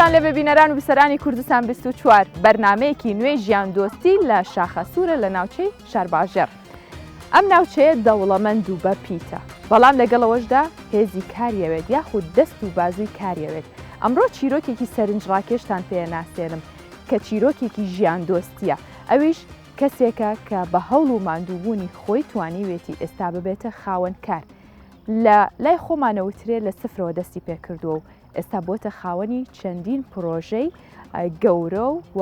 سڵاوتان لێبێ بینەران و بیسەرانی کوردستان 24 بەرنمەیەکی نوێی ژیان دۆستی لە شاخە سوورە لە ناوچەی شارباژێڕ. ئەم ناوچەیە دەوڵەمەند و بە پیتە بەڵام لەگەڵەوەشدا هێزی کاریەوێت یاخود دەست و بازووی کاریەوێت ئەمڕۆ چیرۆکێکی سەرنجڕاکێشتان پێ ناسێنم کە چیرۆکێکی ژیان دۆستیە ئەویش کەسێکە کە بە هەوڵ و ماندووبوونی خۆی توانیوێتی ئێستا ببێتە خاوەن کار. لە لای خۆمانە وترێ لە سفرەوە دەستی پێکردووە و ئێستا بۆتە خاوەنی چەندین پرۆژەی گەورە و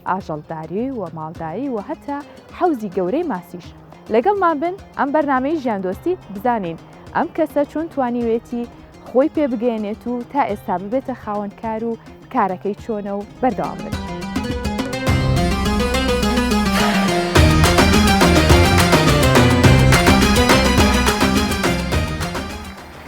ئاژەڵداری و ماڵداری و هەتا حەوزی گەورەی ماسیش. لەگەڵمان بن ئەم بەرنامەی ژیاندۆستی بزانین ئەم کەسە چۆن توانیوێتی خۆی پێ بگەیەنێت و تا ئێستا ببێتە خاوەن کار و کارەکەی چۆنە و بەردەوام بن.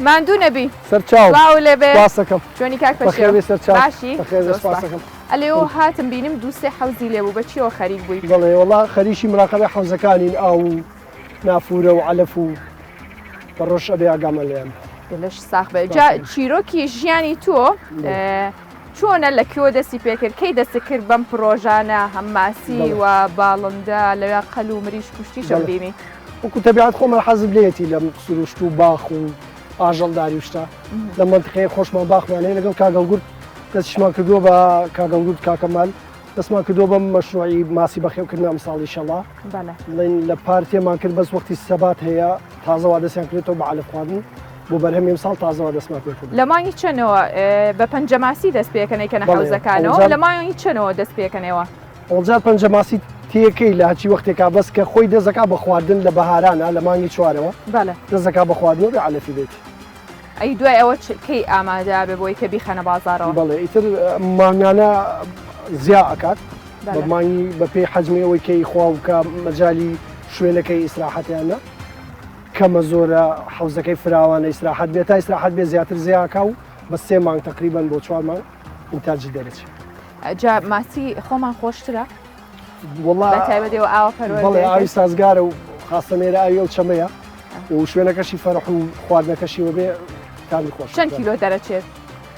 ماندوو نەبی سەرچاو سڵاو لێبێ سپاسەکەم چۆنی کاک پەشێو بەخێربێی سەرچاو باشی بەخێربێی زۆر سپاس سپاسەکەم ئەلێ و هاتم بینیم دوو سێ حەوزی لێ بوو بە چیەوە خەریک بووی بەڵێ وەڵا خەریکی مراقەبەی حەوزەکانین ئاو و نافورە و عەلەف و بە ڕۆژ ئەبێ ئاگامان لێیان بێ. لەش ساخ بێ جا چیرۆکی ژیانی تۆ چۆنە لە کوێوە دەستی پێکرد کەی دەست کرد بەم پرۆژانە هەم ماسی و باڵندە لەوێ قەل و مریشک و شتیشم بینی وەکو تەبیعەت خۆمان حەزم لێیەتی لەم سروشت و باخ و ئاژەڵداری و شتە لە مەنتقەیە خۆشمان باخمان هەیە لەگەڵ کاگەڵگورد دەستیشمان کردووە بە کاگەڵگورد کاکەمال دەستمان کردووە بەم مەشروعی ماسی بەخێوکردنە ئەمساڵ ئیشەڵا بڵێن لە پار تێمان کرد بەس وەختی سەبات هەیە تازە وا دەستیان کردێتەوە بە عەلەف خواردن بۆ بەرهەمی ئەمساڵ تازە وا دەستمان پێ کرد. لە مانگی چەنەوە بە پەنجە ماسی دەست پێکەنەی کەنە حەوزەکانەوە لە مانگی چەنەوە دەست پێکەنەوە؟ ئەوجار پەنجە ماسی تێکەی لە هەچی وەختێکا بەس کە خۆی دەزەکا بە خواردن لە بەهارانە لە مانگی چوارەوە دەزەکا بە خواردنەوە بێ عەلەفی بێت. ئەی دوای ئەوە کەی ئامادە ئەبێ بۆی کە بیخەنە بازاڕەوە؟ بەڵێ ئیتر مانگانە زیا ئەکات بە مانگی بە پێی حەجمی ئەوەی کە ئیخوا و کە مەجالی شوێنەکەی ئیسراحەتیانە کەمە زۆرە حەوزەکەی فراوانە ئیسراحەت بێت تا ئیسراحەت بێ زیاتر زیاکا و بە سێ مانگ تقریبا بۆ چوار مانگ ئینتاجی دەرەچێت. جا ماسی خۆمان خۆشترە؟ وەڵا بە تایبەت ئێوە ئاوە پەروەردە بەڵێ ئاوی سازگارە و خاستە مێرە ئاوی ئەو چەمەیە و شوێنەکەشی فەرح و خواردنەکەشی وەبێ تامی خۆش چەند کیلۆ دەرەچێت؟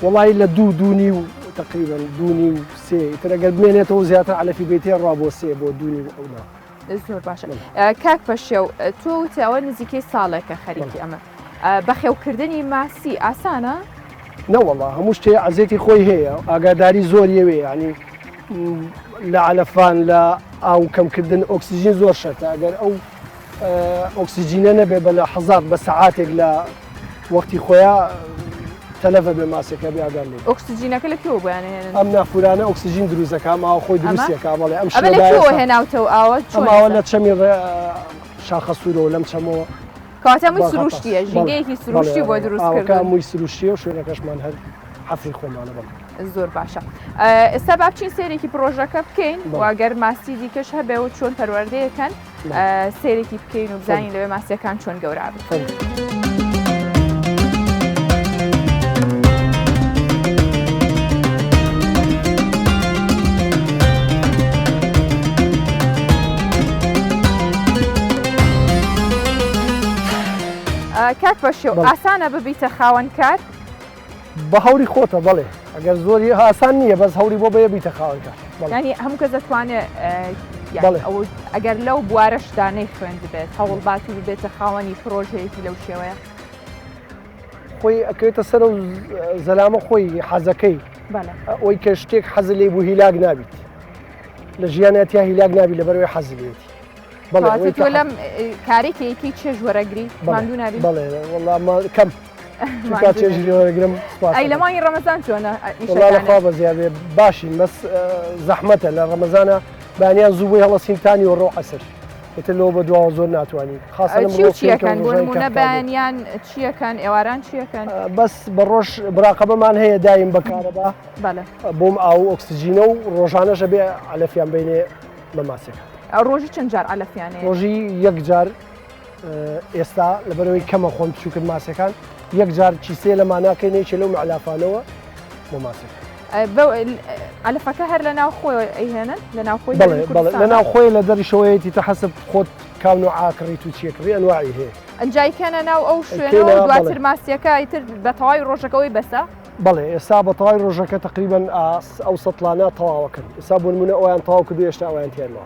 وەڵی لە دوو دوونی و تقریبا دوونی و سێ تر ئەگەر بمێنێتەوە زیاتر عەلەفی بێتێ ڕا بۆ سێ بۆ دوونی و ئەولا زۆر باشە کاک پەشێو تۆ وتی ئەوە نزیکەی ساڵێکە خەریکی ئەمە بەخێوکردنی ماسی ئاسانە؟ نەوەڵا هەموو شتێ عەزێتی خۆی هەیە ئاگاداری زۆر یەوێ ینی لە عەلەفان لە ئاو کەمکردن ئۆکسجین زۆر شەرتە ئەگەر ئەو ئۆکسجینە نەبێ بە لە حەزات بە سەعاتێک لە وەختی خۆیان تەلەفە بێ ماسێکە بێ ئاگام لێ ئۆکسجینەکە لە کوێوە بۆیان ئەهێنن؟ ئەم نافورانە ئۆکسجین دروست دەکا ئەم ئاوە خۆی دروستێکا بەڵێ ئەم ئەمە لە کوێوە هێناوتەوە ئاوە چۆن ئەم ئاوە لە چەمی شاخە سوورەوە لەم چەمەوە کەواتە مووی سروشتیە ژینگەیەکی سروشتی بۆ دروست کردوون مووی سروشتیە و شوێنەکەشمان هەر حەفری خۆمانە بەڵێ. زۆر باشە ئێستا با بچین سەیرێکی پڕۆژەکە بکەین و گەر ماسی دیکەش هەبێ و چۆن پەروەردەیەکەن سەیرێکی بکەین و بزانین لەوێ ماسیەکان چۆن گەورە بن. کاک پەشێو ئاسانە ببیتە خاوەن کار؟ بە هەوڵی خۆتە بەڵێ ئەگەر زۆری ئاسان نییە بەس هەوڵی بۆ بەیە بیتە خاوەن کار ینی هەموو کەس دەتوانێت ئەگەر لەو بوارەشدا نەیخوێندبێت هەوڵبات و ببێتە خاوەنی پرۆژەیەکی لەو شێوەیە خۆی ئەکەوێتە سەر و زەلامە خۆی حەزەکەی ئەوەی کە شتێک حەز لێ بوو هیلاک نابیت لە ژیانەتیا هیلاک نابی لەبەرەوەی حەز لێتی بەڵێ تۆ لەم کارێکێکی چێژ وەرەگری ماندوو نابی بەڵێ وەڵا کەم چونکە چێژی لێ وەرەگرم سوپاس ئەی لە مانگی ڕەمەزان چۆنە وەڵا لە خوا بەزیابێ باشین بەس زەحمەتە لە ڕەمەزانە بەیانیان زوو بۆی هەڵەسین تا نیوەڕۆ و عەسر ئیتر لەوە بە دواوە زۆر ناتوانین خاصە لەم چی و ڕۆژ چیەکەن بۆ ڕۆژانی نمونە کەفتاڵ بێت. بەیانیان چیەکەن ئێواران چیەکەن بەس بە ڕۆژ مراقەبەمان هەیە دایم بە کارەبا بەڵێ بۆم ئاو و ئۆکسجینە و ڕۆژانەش ئەبێ عەلەفیان بینێ بە ماسیەکان ڕۆژی چەند جار عەلەفیان هەیە؟ ڕۆژی یەک جار ئێستا لەبەرەوەی کەمە خۆن بچووکن ماسیەکان یەک جار کیسەیە لە ماناکەی نەیچێ لەو مەلافانەوە بۆ ماسیەکان. عەلەفەکە هەر لە ناو خۆی ئەیهێنن لە ناو خۆی لە ناو خۆی لە دەریشەوەیەتی تە حەسب خۆت کام نوع ئاکڕیت و چیەکڕی ئەنواعی هەیە ئەنجای کەنە ناو ئەو شوێنەوە دواتر ماسیەکە ئیتر بە تەواوی ڕۆژەکەەوەی بەسە. بەڵێ ئێستا بە تەواوی ڕۆژەکە تقریبان ئەو سەتڵانە تەواوەکەن ئێستا بۆ نمونە ئەویان تەواو کردو هێشتا ئەویان تێنەوە.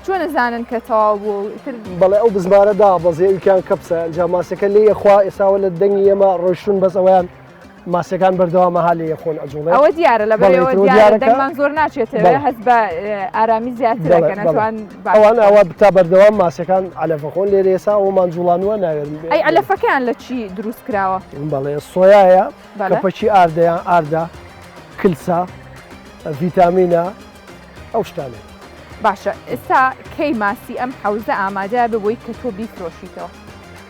چۆن ئەزانن کە تەواو بوو ئیتر؟ بەڵێ ئەو بزمارە دابەزێ ئەویکیان کەپسە ئینجا ماسیەکە لێی ئەخوا ئێساوە لە دەنگی ئێمە ڕۆیشتوون بەس ئەویان ماسیەکان بەردەوامە ها لێ خۆن ئەجوڵێ ئەوە دیارە لە بەرەوە دیارە دەنگمان زۆر ناچێتەوە هەست بە ئارامی زیاتر دەکەن ئەتوان ئەوان ئەوە تا بەردەوام ماسیەکان عەلەفە خۆن لێرە ئێسا ئەومان جوڵانوە ناوێرن ئەی عەلەفەکەیان لە چی دروست کراوە؟ بەڵێ سۆیایە کەپەکی ئاردەیان ئاردە کلسە ڤیتامینە ئەو شتانە. باشە ئێستا کەی ماسی ئەم حەوزە ئامادە بێ بۆی کە تۆ بیفرۆشیتەوە؟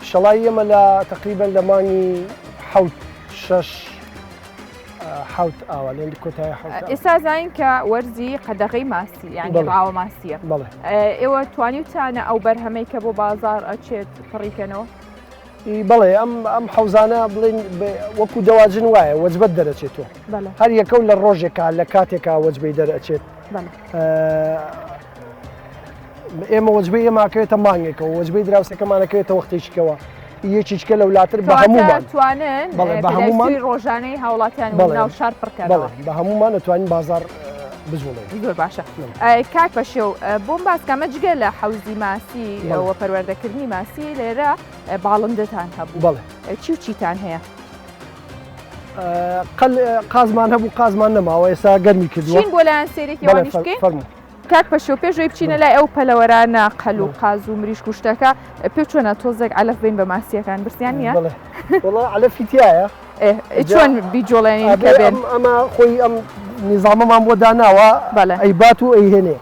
شەڵای ئێمە لە تەقریبەن لە مانگی حەوت شەش حەوت ئاوا لێن کۆتایی حەوت ئێستا زانین کە وەرزی قەدەغەی ماسی یعنی ڕاوە ماسیە ئێوە توانیوتانە ئەو بەرهەمەی کە بۆ بازار ئەچێت پڕیکەنەوە؟ بەڵێ ئەم ئەم حەوزانە بڵێن وەکو دەواجن وایە وەجبەت دەرەچێتەوە هەر یەکە و لە ڕۆژێکا لە کاتێکا وەجبەی دەرئەچێت ئێمە وەجبەی ئێماکەوێتە مانگێکەوە وەجبەی دراوسەکەمانەکەوێتە وەختێکیکەوە یەکیچکە لەو لاتر بە هەموومان توانن بەڵێ بە هەموومان ڕۆژانەی هاوڵاتیان ناو شار پڕکەنەوە بە هەموومان دەتوانین بازار بجوڵێن زۆر باشە کاک پەشێو بۆم باسکەمە جگە لە حەوزی ماسی و پەروەردەکردنی ماسی لێرە باڵندەتان هەبوو بەڵێ چی و چیتان هەیە؟ قازمان هەبوو قازمان نەماوە ئێستا گەرمی کردووە چین بۆ لایەن سێرێکی وانیش بکەین فەرموو کاک پەشێو پێش ئەوەی بچینە لای ئەو پەلەوەرانە قەل و قاز و مریشک و شتەکە پێ چۆنە تۆزێک عەلەف بین بە ماسیەکان برسیان نییە؟ بەڵێ وەڵا عەلەفی تایە چۆن بیجۆڵێنین کە بێن؟ ئەمە خۆی ئەم نیزامەمان بۆ داناوە ئەیبات و ئەیهێنێ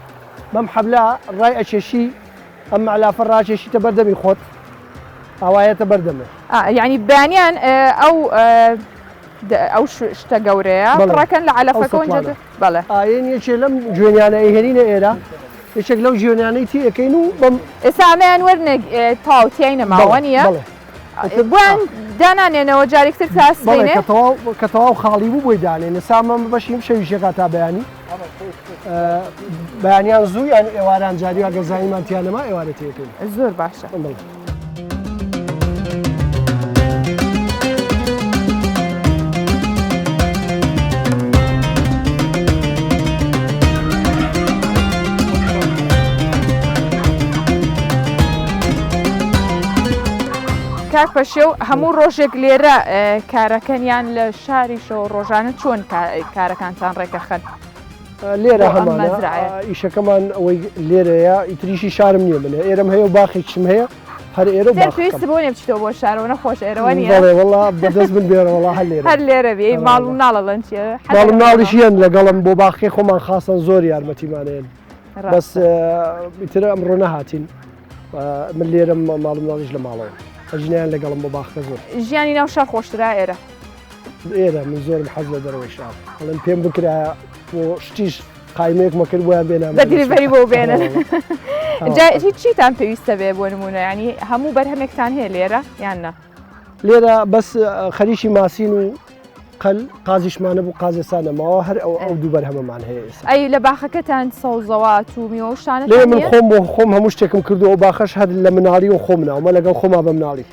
بەم حەبلە ڕای ئەکێشی ئەم مەعلافە ڕاکێشیتە بەردەمی خۆت ئاوایەتە بەردەمێ. یانی بەیانیان ئەو ئەو شتە گەورەیە پڕەکەن لە عەلەفەکە بەڵێ. ئاین یەکێ لەم جوێنیانە ئەیهێنینە ئێرە یەکێک لەو جوێنیانەی تی ئەکەین و بەم ئێستا ئەمەیان وەرنە تاو تیای نەماوە نییە؟ بۆیان دانانێنەوە جارێکتر تا سبەینێ؟ کە تەواو خاڵی بوو بۆی دانێن ئێستا ئەمە بەشیم شەویشەکە تا بەیانی بەیانیان زوو یان ئێواران جاری ئەگەر زانیمان تیا نەما ئێوارە تێکەین زۆر باشە. کاک پەشێو هەموو ڕۆژێک لێرە کارەکەن یان لە شاریشەوە ڕۆژانە چۆن کارەکانتان ڕێکەخەن؟ لێرە هەمانە ئیشەکەمان ئەوەی لێرەیە ئیتریشی شارم نییە منە ئێرەم هەیە و باخێکشم هەیە هەر ئێرە پێویست بۆ نیە بچیتەوە بۆ شارەوە نەخۆش ئێرەوە نیە بەڵێ وەڵا بەدەست من بێرە وەڵا هەر لێرە هەر لێرە بێ ماڵ و مناڵە چیە ماڵ و مناڵیشیان لەگەڵم بۆ باخی خۆمان خاصەن زۆر یارمەتیمانەیەن بەس ئیتر ئەمڕۆ نەهاتین من لێرەم ماڵ و مناڵیش لە ماڵەوە ئەژنیان لەگەڵم بۆ باخەکە زۆر ژیانی ناو شار خۆشترە ئێرە ئێرە من زۆرم حەز لە دەرەوەی شار بەڵێم پێم بکرا بۆ شتیش قایمەیەکمە کرد بۆیان بێنام بە دلیڤەری بۆ بێنن جا هیچ چیتان پێویستە بێ بۆ نمونە ینی هەموو بەرهەمێکتان هەیە لێرە یان نا لێرە بەس خەریکی ماسین و قەل قازیشمانە بوو قازێسا نەماوە هەر ئەو ئەو دوو بەرهەمەمان هەیە ئێستا ئەی لە باخەکەتان سەوزەوات و میوە و شتانەتان لێ من خۆم بۆ خۆم هەموو شتێکم کردو ئەو باخەش هەر لە مناڵی و خۆم ناومە لەگەڵ خۆما بە مناڵی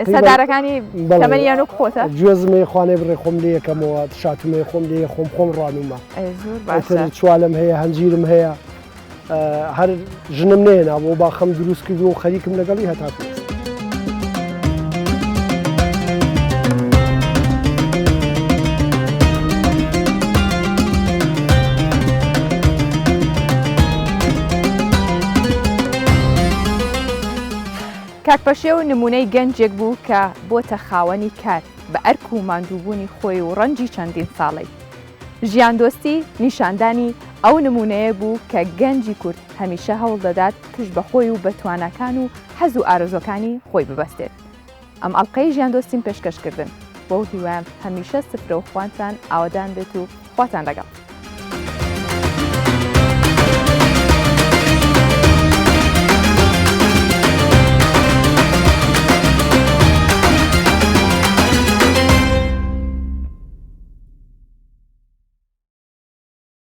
ئێستا دارەکانی تەمەنیان وەک خۆتە؟ گوێزمێ خوانێ بڕێ خۆم لێ یەکەمەوە شاتمێ خۆم لێ خۆم خۆم ڕانومە زۆر چوالم هەیە هەنجیرم هەیە هەر ژنم نێنا بۆ باخەم دروست کردو و خەریکم لەگەڵی هەتا پێست. کاک پەشێو نموونەی گەنجێک بوو کە بۆتە خاوەنی کار بە ئەرک و ماندووبوونی خۆی و ڕەنجی چەندین ساڵەی. ژیاندۆستی نیشاندانی ئەو نموونەیە بوو کە گەنجی کورد هەمیشە هەوڵ دەدات پشت بە خۆی و بە تواناکان و حەز و ئارەزووەکانی خۆی ببەستێت. ئەم ئەڵقەی ژیاندۆستیم پێشکەش کردن. بەو هیوایەم هەمیشە سفرە و خوانتان ئاوەدان بێت و خواتان لەگەڵ.